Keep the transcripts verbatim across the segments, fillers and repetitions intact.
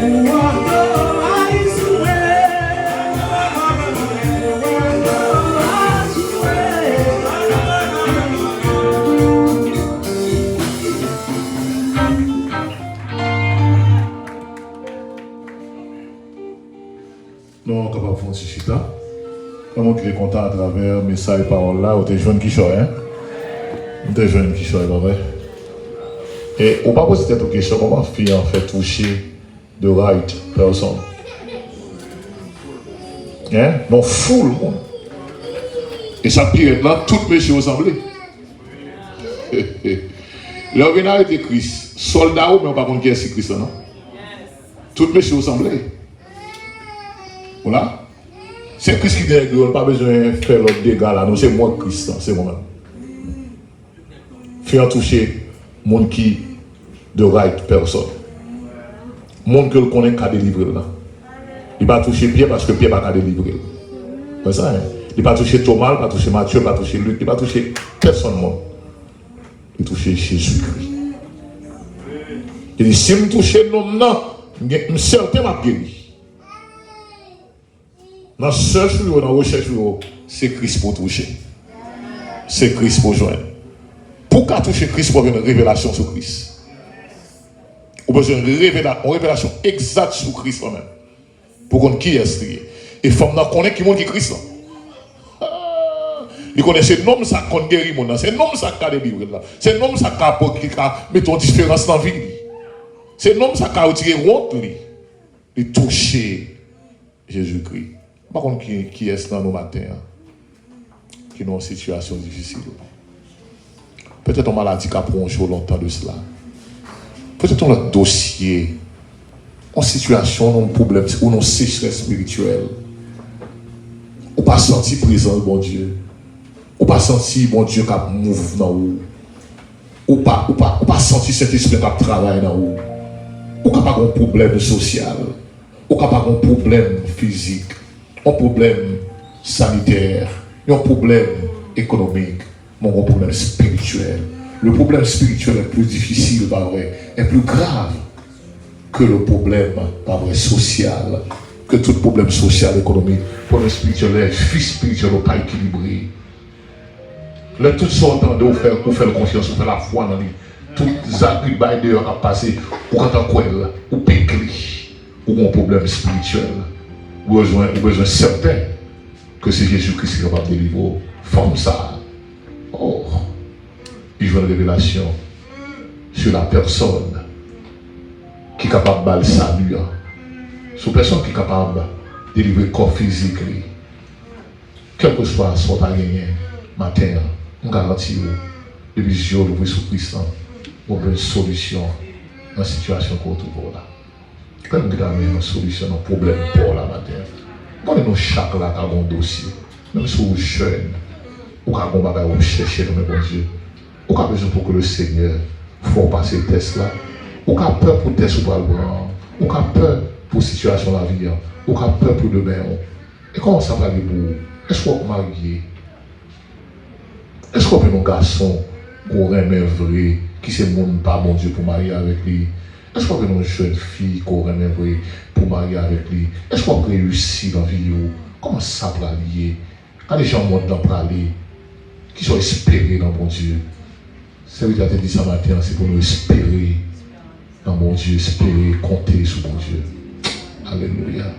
Nou kapab fè yon ti chita. Kòman ki te kontan atravè mesaj pawòl la, ou te jwenn kichòy, en? M te jwenn kichòy, pa vre? E ou pa poze tèt ou kesyon, kòman fi an fè touche the right person? En? Non, foul moun. E sa k pi rèd la, tout mesye yo sanble. Lè yo vin arete Kris, sòlda yo, men yo pa konn kiyès ki Kris lan, non. Tout mesye yo sanble. Ou la? Se Kris ki dèyè griyo, nou pa bezwen fè lòt dega la, non, se mwen Kris lan, se mwen menm. Fi an touche moun ki the right person. Moun ke l konnen ka delivre l lan. Li pa touche Pyè paske Pyè pa ka delivre l. Wè sa, en? Li pa touche Toma, li pa touche Matye, li pa touche Lik, li pa touche pèsonn moun. Li touche Jezikri. Li di, si m touche nonm nan, m gen, m sèten m ap geri. Nan sèch ou yo, nan rechèch ou yo, se Kris pou w touche. Se Kris pou w jwenn. Pou w ka touche Kris, fò w gen revelasyon sou Kris. Ou bezwen revela-, yon revelasyon egzat sou Kris lan menm. Pou w konn kiyès li ye. E fanm nan konnen ki moun ki Kris lan. Li konnen se nonm sa k konn geri moun nan. Se nonm sa k ka delivre l lan. Se nonm sa k ka, ki ka mete yon diferans nan vi li. Se nonm sa k ka retire wont li. Li touche Jezikri. M pa konn ki, kiyès nan nou maten an ki nan yon sitiyasyon difisil. Petèt yon maladi k ap wonje w lontan de sila. Petèt yon lòt dosye, yon sitiyasyon, yon pwoblèm, ou nan sechrès espirityèl. Ou pa santi prezans Bondye. Ou pa santi Bondye k ap mouv nan ou. Ou pa, ou pa, ou pa santi Sentespri an k ap travay nan ou. Ou ka pa gen yon pwoblèm sosyal. Ou ka pa gen yon pwoblèm fizik, yon pwoblèm sanitè, yon pwoblèm ekonomik, men w gen yon pwoblèm espirityèl. Le problème spirituel est plus difficile, pa vre, est plus grave que le problème, pa vre, sosyal, que tout pwoblèm sosyal, ekonomik. Pwoblèm espirityèl, lè vi espirityèl ou pa ekilibre. Lè tout sa w tande, ou fè, ou fè l konfyans, ou fè lafwa nan li. Tout zagribay deyò k ap pase, ou gentan kwè l, ou pèk li. Ou gen yon pwoblèm espirityèl. Ou bezwen, ou bezwen sèten ke se Jezi Kris ki kapab delivre w. Fanm sa a, oh, li jwenn revelasyon sur la personne ki kapab ba l sali an. Se yon pèsonn ki kapab delivre kò fizik li. Kèlkeswa sa w ta genyen maten an, m garanti w, depi zye w louvri sou Kris lan, w ap jwenn solisyon nan sitiyasyon ke w twouve w la. Kèlke moun ki ta renmen yon solisyon nan pwoblèm pa w la maten an. M konnen nou chak la ka gen yon dosye. Menm si w jèn, ou ka gen yon bagay w ap chèche nan men Bondye. Ou ka bezwen pou ke le Senyè fè w pase tès la. Ou ka pè pou tès ou pral pran an. Ou ka pè pou sitiyasyon lavi an. Ou ka pè pou demen w. E kòman sa pral ye pou ou? Èske w ap marye? Èske w ap jwenn yon gason ke w renmen vre, ki se moun pa Bondye pou w marye avèk li? Èske w ap jwenn yon jèn fi ke w renmen vre pou w marye avèk li? Èske w ap reyisi nan vi w? Kòman sa pral ye? Gade jan mond lan prale. Kisa w espere nan Bondye? Sèvitè a te di sa maten an, se pou nou espere nan Bondye, espere, konte sou Bondye. Alelouya.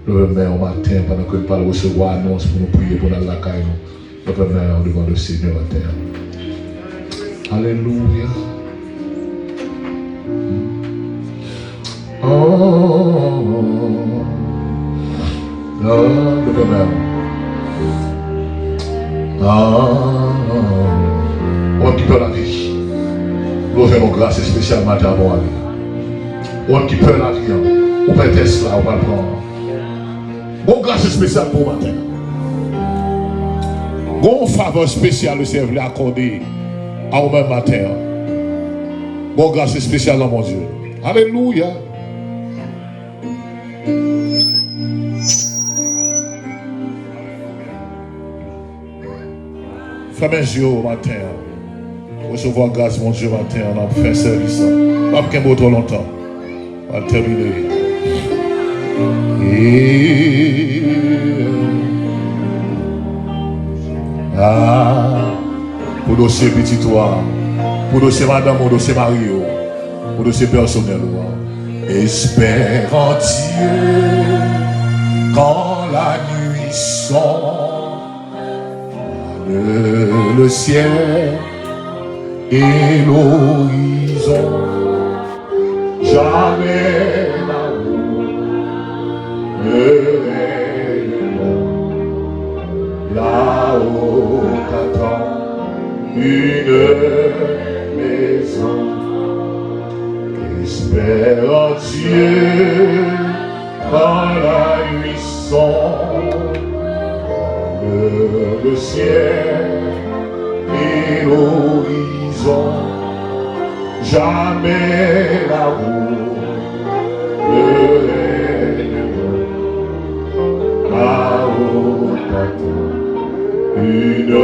Leve men w maten, pandan ke n pral resevwa anons pou nou priye, pou n al lakay nou. Leve men w devan le Senyè maten an. Alelouya. Oh, oh, oh. Ah, leve men w. Ah, ou menm ki pè lavi, ou jwenn yon gras espesyal maten avan w ale. Ou menm ki pè lavi an, ou pè tès la, ou pral pran. Gon gras espesyal pou w maten an. Gon favè espesyal Lesenyè vle akòde a ou menm maten an. Gon gras espesyal nan Bondye. Alelouya. Fèmen je w maten an. Resevwa gras Bondye maten an nan fen sèvis la. M p ap kenbe w twò lontan. M ap tèmine. E, a, pou dosye pitit ou a, pou dosye madanm ou, dosye mari ou, pou dosye pèsonèl ou a. Espère en Dieu quand la nuit sombre, le ciel et l'horizon. Jamais la route ne règne. Là-haut t'attend une maison. Espère en Dieu quand la nuit sombre, le ciel et l'horizon. Jamais la route ne règne. Là-haut t'attend une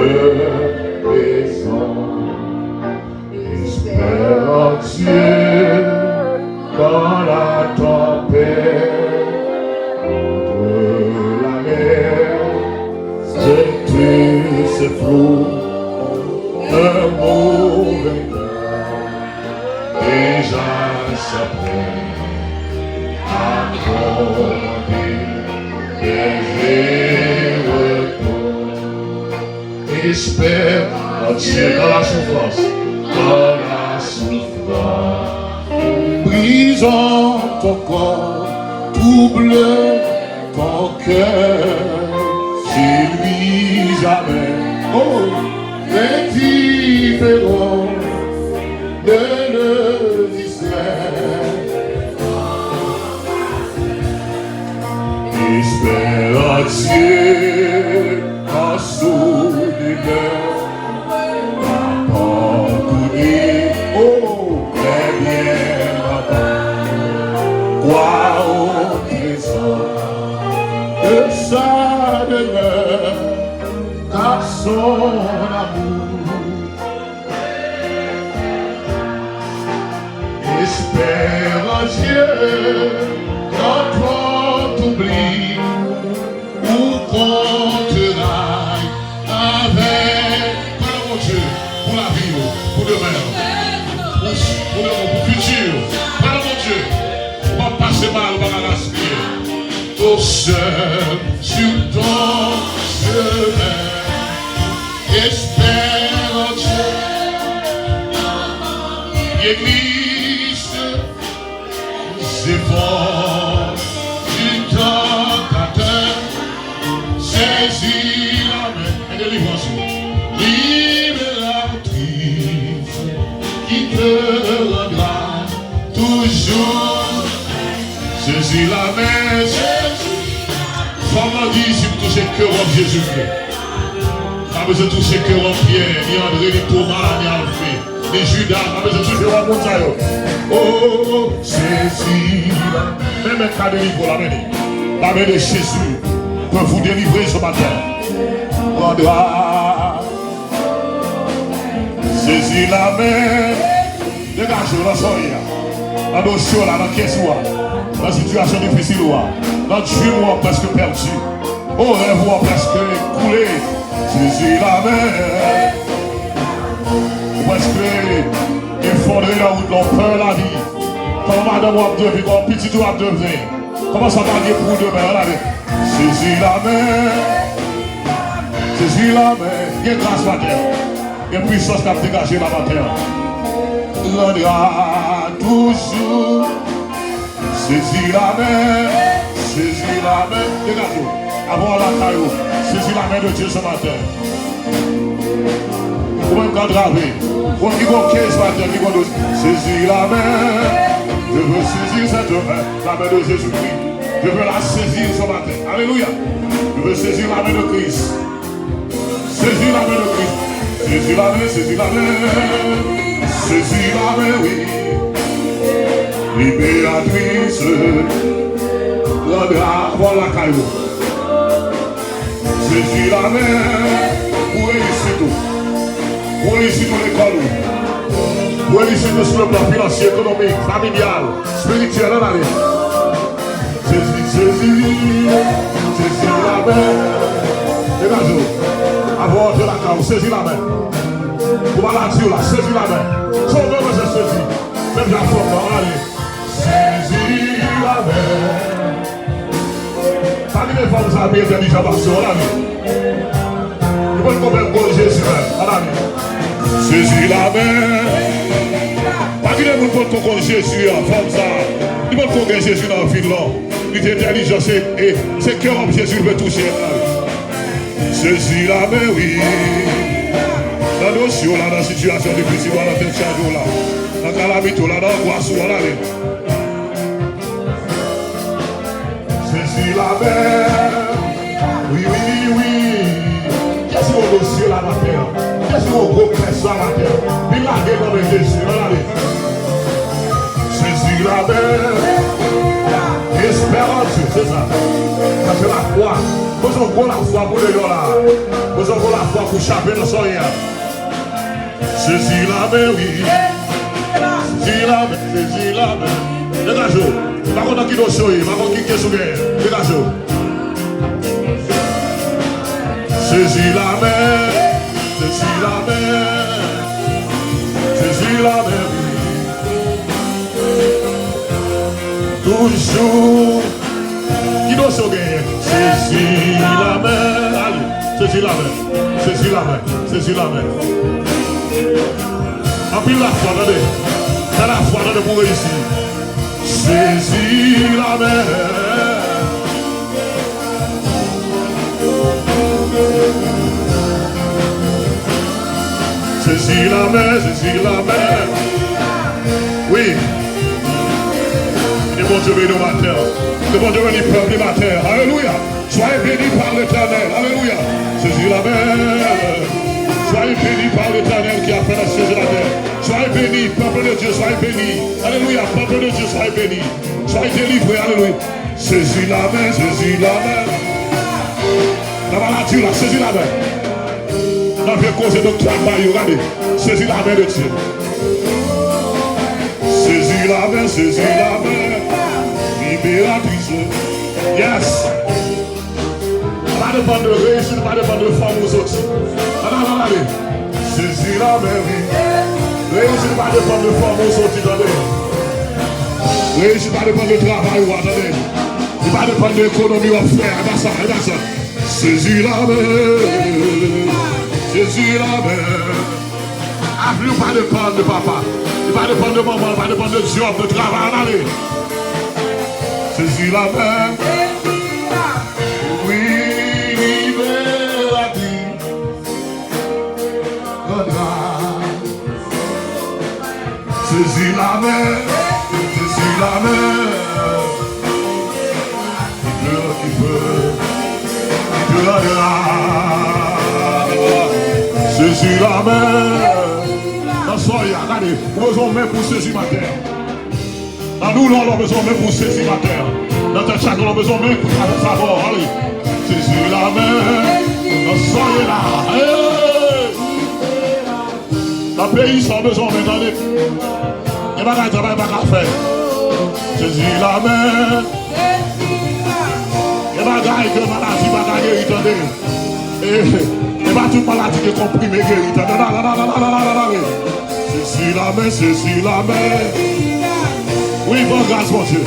maison. Espère en Dieu quand la tempête contre la mer, surtout ces flots, un mauvais temps déjà s'apprête à tomber. Espère en Dieu dans la souffrance, dans la souffrance. Brisons ton corps, trouble ton cœur, c'est lui jamais. Oh, indifférent de le désert. Espère en Dieu, en son honneur, abandonné, oh, très bien, crois au trésor de sa demeure, car son amour. Espère en Dieu, quand on t'oublie ou qu'on te raille avec. Pale Bondye pou lavi yo, pou demen yo, pou, pou demen, pou fiti yo. Pale Bondye, ou p ap pase mal, ou p ap gaspiye. Au seul sur ton chemin. Espère en Dieu. Église, c'est fort du tentateur. Saisis la main. Une délivrance. Libératrice qui te rendra toujours. Sezi lamen, sezi. Fòm nan di, si m touche kè w ap Jezikri. Pa bezwen touche kè w ap Pyè, ni Andre, ni Toma, ni Alfe, ni Jida. Pa bezwen touche w ap moun sa yo. Oh, sezi lamen. Men mèt ka delivre w, lamen li. Lamen de Jezi peut vous délivrer ce matin. Rendra. Sezi lamen. Degaje w nan sa w ye a. Nan dosye w la, nan kès ou a. Nan sitiyasyon difisil ou a. Nan dream ou an prèske pèdi. O, rèv ou an prèske koule. Sezi lamen. Ou prèske efondre nan wout la, w pè lavi. Kòman madanm ou ap devni, kòman pitit ou ap devni. Kòman sa va gen pou ou demen an, ale. Sezi lamen. Sezi lamen. Gen gras maten an. Gen pwisans k ap degaje la maten an. Rendra toujou. Sezi lamen. Sezi lamen. Degaje w. Avan w al lakay ou, sezi lamen de Dye se maten. Ou menm k antrave. Ou menm ki gon kè se maten, ki gon dosye. Sezi lamen. Je veux saisir cette main, la main de Jésus-Christ. Je veux la saisir ce matin. Alléluia. Je veux saisir la main de Christ. Sezi lamen de Kris. Sezi lamen, sezi lamen. Sezi lamen, wi. Libératrice. Landra, avan w al lakay ou. Sezi lamen. Pou reyisit ou. Pou reyisit ou lekòl ou. Pou reyisit ou sou le plan financier, économique, familial, spirituel, an ale. Sezi Sezi, sezi lamen. Degaje w. Avan w antre lakay ou, sezi lamen. Pou maladi w la, sezi lamen. Sove mwen, se sezi. Menm jan fanm nan, ale. Sezi lamen. Pa kite fanm sa pi entèlijan pase w, ale. Li potko menm konn Jezi menm. Ann ale. Sezi lamen. Pa gen moun potko konn Jezi an, fanm sa. Li potko gen Jezi nan vi l non. Li te entèlijan, se, e, se kè w ap Jezi li vle touche. Ann ale. Sezi lamen, wi. Nan dosye w la, nan sitiyasyon difisil w la, nan tèt chaje w la, nan kalamite w la, nan angwas ou, ann ale. Sezi lamen. Wi, wi, wi. Kiyès ki gen yon dosye la nan tè a? Kiyès ki gen yon gwo kès la nan tè a? Vin lage nan men Jezi. Ann ale. Sezi lamen. Espè an Dye, se sa. Sa se lafwa. Bezwen yon gwo lafwa pou deyò la. Bezwen yon gwo lafwa pou chape nan sa w ye a. Sezi lamen, wi. Sezi lamen, sezi lamen. Degaje w. M pa konn nan ki dosye w ye, m pa konn ki kès ou genyen. Degaje w. Sezi lamen, sezi lamen, sezi lamen, wi. Toujou. Ki dosye w genyen? Sezi lamen. Ale. Sezi lamen. Sezi lamen. Sezi lamen. Anpil lafwa, tande. Fè lafwa, tande, pou w reyisi. Sezi lamen. Sezi lamen, sezi lamen. Wi. Ke Bondye beni w maten an. Ke Bondye beni pèp li maten an. Alelouya. Soyez bénis par l'Éternel. Alelouya. Sezi lamen. Soyez bénis par l'Éternel qui a fait les cieux et la terre. Soyez bénis, peuple de Dieu, soyez bénis. Alelouya. Peuple de Dieu, soyez bénis. Soyez délivrés. Alelouya. Sezi lamen, sezi lamen. Nan maladi w la, sezi lamen. Nan vye koze doktè ap bay yo, gade. Sezi lamen de Dye. Sezi lamen, sezi lamen. Liberatris. Yes. Pa depann de reyisit, pa depann de fanmi w soti. Ann ale, ann ale. Sezi lamen, wi. Reyisit pa depann de fanmi w soti, tande. Reyisit pa depann de travay ou a, tande. Li pa depann de ekonomi w ap fè a, e pa sa, e pa sa. Sezi lamen. Sezi lamen. Avni w pa depann de papa. Li pa depann de manman, li pa depann de djòb, de travay, ann ale. Sezi lamen. Wi, liberatris. Gran gras. Sezi lamen, sezi lamen. Ki pè, ki pè, ki pè angra. Sezi lamen. Nan sa w ye a, gade, ou bezwen yon men pou sezi maten an. Nan doulè w la, ou bezwen yon men pou sezi maten an. Nan tèt chaje w la, ou bezwen yon men pou travèse avè w. Ale. Sezi lamen. Nan sa w ye la. Hey! Nan peyi sa, w bezwen men, tande. Gen bagay travay pa ka fè. Sezi lamen. Gen bagay ke maladi pa ka geri, tande. E, e pa tout maladi ke konprime geri, tande. La, la, la. Sezi lamen, sezi lamen. Wi, ban gras, Bondye.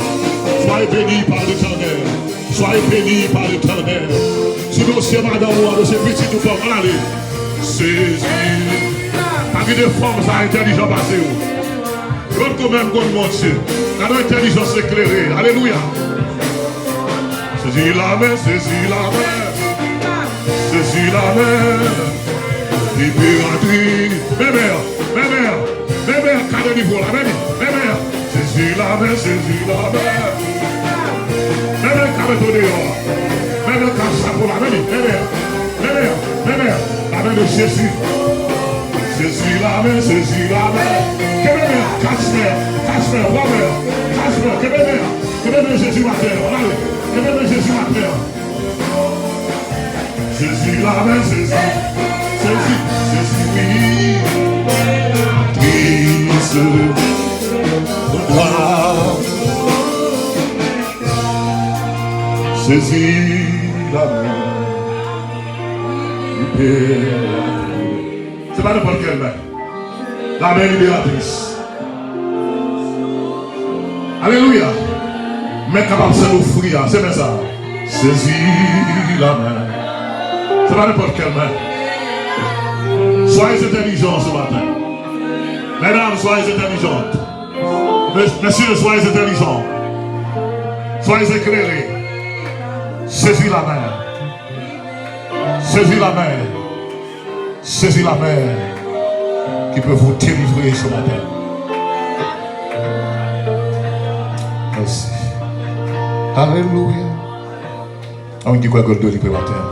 Soyez bénis par l'Éternel. Soyez bénis par l'Éternel. Si dosye madanm ou an, dosye pitit ou, fanm, ann ale. Sezi. Pa kite fanm sa entèlijan pase w. Lòt ko menm konn Bondye. Gade yon entèlijans eklere. Alelouya. Sezi lamen, sezi lamen. Sezi lamen. Liberatris. Bebe, bebe. Men men k ka delivre w la, men li, men men an. Sezi lamen, sezi lamen. Men men k ka mete w deyò a. Men men k ka chape w la, men li, men men an. Men men an, men men an. Lamen de Jezi. Sezi lamen, sezi lamen. Kenbe men an, kach men an, kach men an, pran men an, kach men an, kenbe men an. Kenbe men Jezi maten an, ale. Kenbe men Jezi maten an. Sezi lamen, sezi, sezi, sezi, wi. Tris, kontra. Sezi la men libératrice. Se pa nenpòt kèl men. La men libératrice. Alelouya. Men kapab sèl ou fri a, se men sa. Sezi la men. Se pa nenpòt kèl men. Soyez intelligents ce matin. Mesdames, soyez intelligentes. Mes- Messieurs, soyez intelligents. Soyez éclairés. Sezi la men. Sezi la men. Sezi la men qui peut vous délivrer ce matin. Mèsi. Alelouya. Konbyen ki kwè ke l delivre maten an?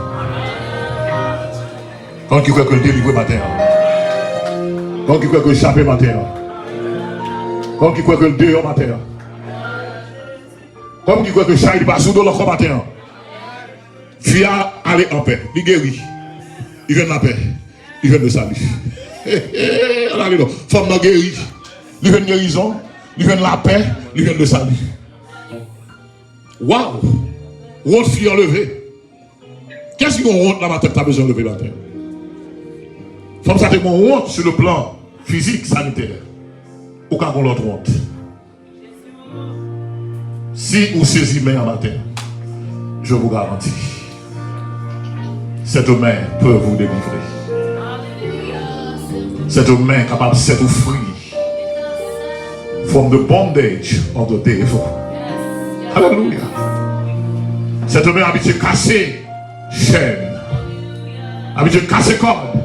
Konbyen ki kwè ke l delivre maten an? Konbyen ki kwè ke l chape maten an? Konbyen ki kwè ke l deyò maten an? Konbyen ki kwè ke chay li pa sou do l ankò maten an? Fi a ale anpè. Li geri. Li jwenn lapè. Li jwenn le sali. Alelouya. Fanm nan geri. Li jwenn gerizon. Li jwenn lapè. Li jwenn le sali. Waw. Wont fi an leve. Kiyès ki gen wont la maten k ta bezwen leve maten? Fanm sa te gen wont sur le plan physique, sanitaire. Ou ka gen lòt wont. Si ou sezi men an maten, je vous garantis, cette main peut vous délivrer. Cette main kapab sèt ou fri from the bondage of the devil. Alelouya. Cette main abitye kase chèn, abitye kase kòd.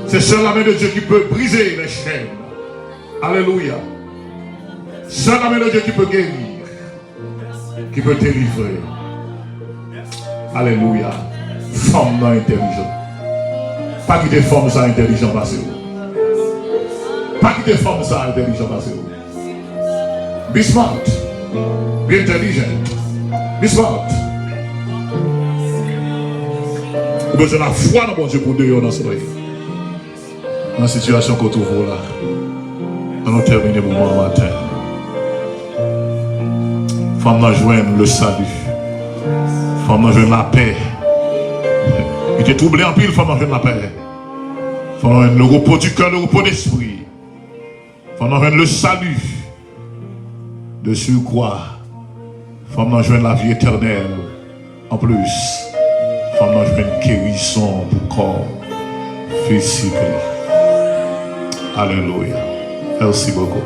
C'est seule la main de Dieu qui peut briser les chaînes. Alelouya. Seule la main de Dieu qui peut guérir, qui peut délivrer. Alelouya. Fanm nan entèlijan. Pa kite fanm sa entèlijan pase ou. Pa kite fanm sa entèlijan pase ou. Be smart. Be intelligent. Be smart. Ou bezwen lafwa nan Bondye pou deyò nan solèy. Nan sitiyasyon ke w twouve w la, ann nou tèmine moman an maten. Fanm nan jwenn le salut. Fanm nan jwenn lapè. Li te twouble anpil, fanm nan jwenn lapè. Fanm nan jwenn le repos du cœur, le repos d'esprit. Fanm nan jwenn le salut. De surcroît, fanm nan jwenn lavi etènèl. Anplis, fanm nan jwenn gerizon pou kò fizik li. Alelouya. Mèsi bokou.